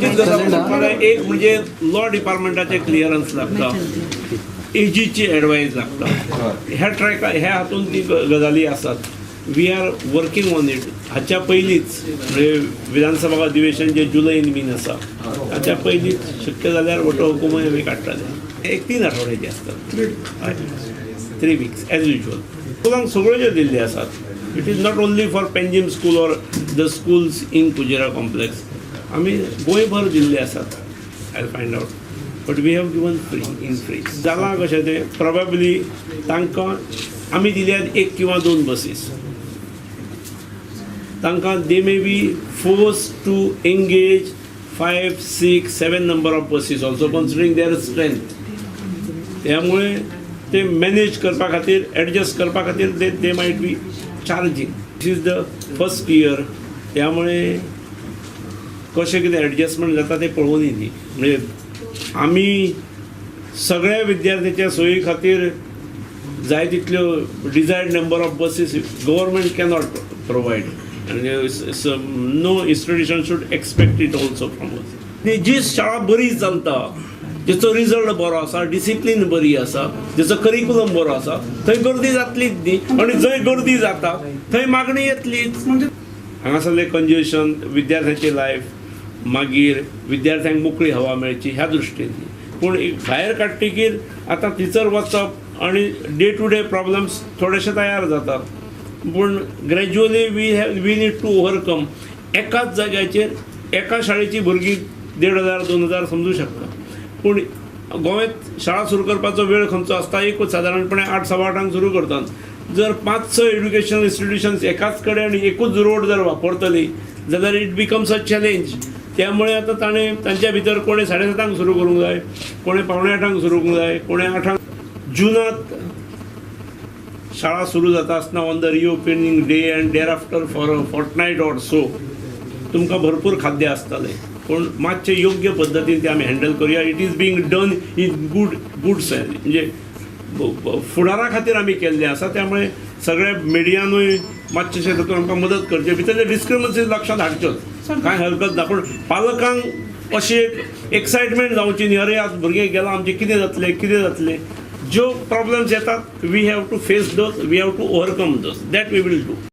एक म्हणजे law डिपार्टमेंटाचे clearance लागता, एजीची एडवायज लागता. ह्या ट्रॅक ह्या हातून ती गजाली आसात. We are working on it. हाच्या पयलींच, म्हणजे विधानसभा अधिवेशन जे जुलैन बीन आसा, ताच्या पयलींच शक्य जाल्यार वट हुकुमूय आमी काडटले. एक 3 आठवड्याचे आसतात, हय, 3 वीक्स एज युजल. स्कुलांक सगळ्यो ज्यो दिल्ले आसात, it is not only for Panjim school or the schools in Kujira complex, आमी गोंयभर दिल्ले आसात. I find out, but we have given free in free. जालां कशें तें, प्रॉबेबली तांकां आमी दिल्यात एक किंवा दोन बसीस, तांकां they may be forced to engage five, six, seven number of buses also, considering their strength. त्यामुळे ते मॅनेज करपा खातीर, एडजस्ट करपा खातीर they might be charging. This is the first year, त्यामुळे कशें कितें एडजस्टमेंट जाता तें पळोवनी न्ही. म्हणजे आमी सगळ्या विद्यार्थ्याच्या सोयी खातीर जाय तितल्यो desired number of buses government cannot provide आनी no institution should expect it also from us. जी शाळा बरी चलता, जेचो रिजल्ट बरो आसा, डिसिप्लीन बरी आसा, जेचो करिकुलम बरो आसा, थंय गर्दी जातलीच न्ही. आनी जंय गर्दी जाता थंय मागणी येतलीच. म्हणजे हांगासरलें कंजेशन, विद्यार्थ्यांची लायफ, मागीर विद्यार्थ्यांक मोकळी हवा मेळची ह्या दृश्टीन. पूण एक भायर काडटकीर आतां थंयसर वचप आनी डे टू डे प्रॉब्लम्स थोडेशे तयार जातात, पूण gradually we need to overcome. एकाच जाग्याचेर एका शाळेची भुरगीं 1500, 2000 समजू शकता, पूण गोंयांत शाळा सुरू करपाचो वेळ खंयचो आसता? एकूच, सादारणपणे 8, 8:15 सुरू करतात. जर पांच स एड्युकेशनल इन्स्टिट्युशन्स एकाच कडेन आनी एकूच रोड जर वापरतली जाल्यार it becomes a challenge. त्यामुळे आतां ताणें तांच्या भितर कोणें 7:30 सुरू करूंक जाय, कोणें 7:45 सुरू करूंक जाय, कोणें 8. जुनात शाळा सुरू जाता आसतना, on the reopening day and thereafter for a fortnight or so, तुमकां भरपूर खाद्य आसतलें, पूण मातशें योग्य पद्दतीन तें आमी हँडल करुया. It is being done in good sense, म्हणजे फुडारा खातीर आमी केल्लें आसा. त्यामुळे सगळ्या मिडियानूय मातशें तातूंत आमकां मदत करची. भितरले डिस्क्रिमन्सीज लक्षांत हाडच्योच, कांय हरकत ना, पूण पालकांक अशी एक एक्सायटमेंट जावची न्ही, अरे, आज भुरगें गेलां आमचें, कितें जातलें, कितें जातलें. ज्यो प्रॉब्लम्स येतात, we have to face those, we have to overcome those. That we will do.